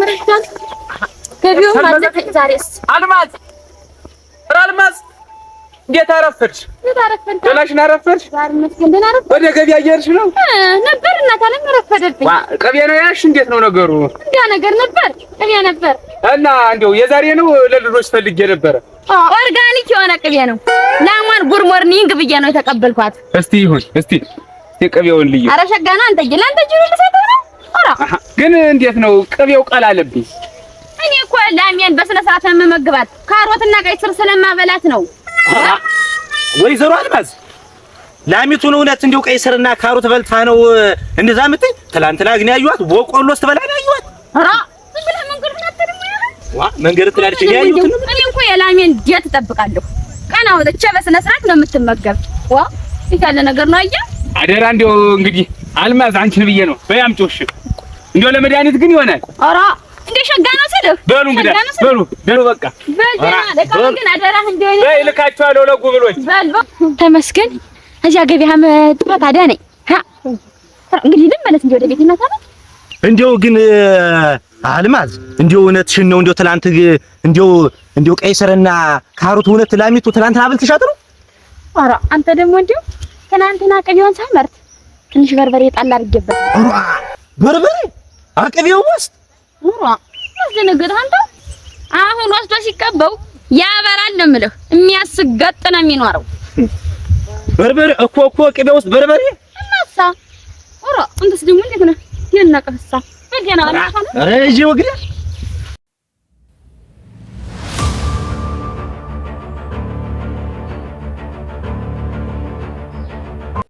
ረፍዷል። ገቢውም አለፈኝ ዛሬስ። አልማዝ፣ ኧረ አልማዝ እንዴት አረፈድሽ? እንዴት አረፈድክ? ደህናሽን አረፈድሽ? ዛሬ ይመስገን ደህና አረፈድኩ። ወደ ገበያ እየሄድሽ ነው? ነበር እናት አለም ረፈደብኝ። ዋ ቅቤ ነው ያልሽ? እንዴት ነው ነገሩ? እንዲያ ነገር ነበር፣ ቅቤ ነበር። እና እንደው የዛሬ ነው ለልጆች ፈልጌ ነበረ። Organic የሆነ ቅቤ ነው። ላሟን good morning ብዬ ነው የተቀበልኳት። እስቲ ይሁን፣ እስቲ እስቲ ቅቤውን ልዩ። ኧረ ሸጋ ነው። አንተዬ ለአንተ ጅሩ ልሰጠው ነው። ኧረ ግን እንዴት ነው ቅቤው ቀላ አለብኝ። እኔ እኮ ላሜን በስነ ስርዓት ነው የምመግባት። ካሮትና ቀይ ስር ስለማበላት ነው። ወይዘሮ አልማዝ ላሚቱን እውነት እንደው ቀይ ስርና ካሮት በልታ ነው እንደዛ የምትይ? ትላንትና ግን ያዩዋት በቆሎ ስትበላ ነው ያዩዋት። ኧረ ዝም ብለህ መንገድ አትልም ወይ? ዋ መንገድ ትላለች። እኔ ያዩት ነው። እኔ እኮ የላሜን diet እጠብቃለሁ። ቀን አውጥቼ በስነ ስርዓት ነው የምትመገብ። ዋ ይህ ያለ ነገር ነው። አየህ አደራ እንደው እንግዲህ አልማዝ አንቺን ብዬ ነው። በይ አምጪው። እሺ እንደው ለመድኃኒት ግን ይሆናል። ኧረ እንደ ሸጋ ነው ስልህ። በሉ እንግዲህ በሉ በሉ በቃ በል ደህና ግን አደራህ እንደው እኔ በይ እልካቸዋለሁ ለጉብሎች። በል ተመስገን። እዚያ ገበያ መጥራት አዳነኝ። እንግዲህ ልመለስ እንጂ ወደ ቤት እናት አለ። እንደው ግን አልማዝ እንደው እውነትሽን ነው። እንደው ትላንት እንደው እንደው ቀይ ስርና ካሮት እውነት ላሚቱ ትላንትና አብልተሻት ነው? ኧረ አንተ ደግሞ እንደው ትናንትና ቅቤውን ሳመርት ትንሽ በርበሬ ጣል አድርጌበት። ኧረ በርበሬ አቅቤው ውስጥ? ኧረ አስደነገጥህ አንተ። አሁን ወስዶ ሲቀበው ያበራል ነው የምልህ። የሚያስገጥ ነው የሚኖረው። በርበሬ እኮ እኮ ቅቤ ውስጥ በርበሬ እናሳ። ኧረ አንተስ ደግሞ እንዴት ነህ? የናቀህሳ በገና ኧረ ይዤ ወግዲያ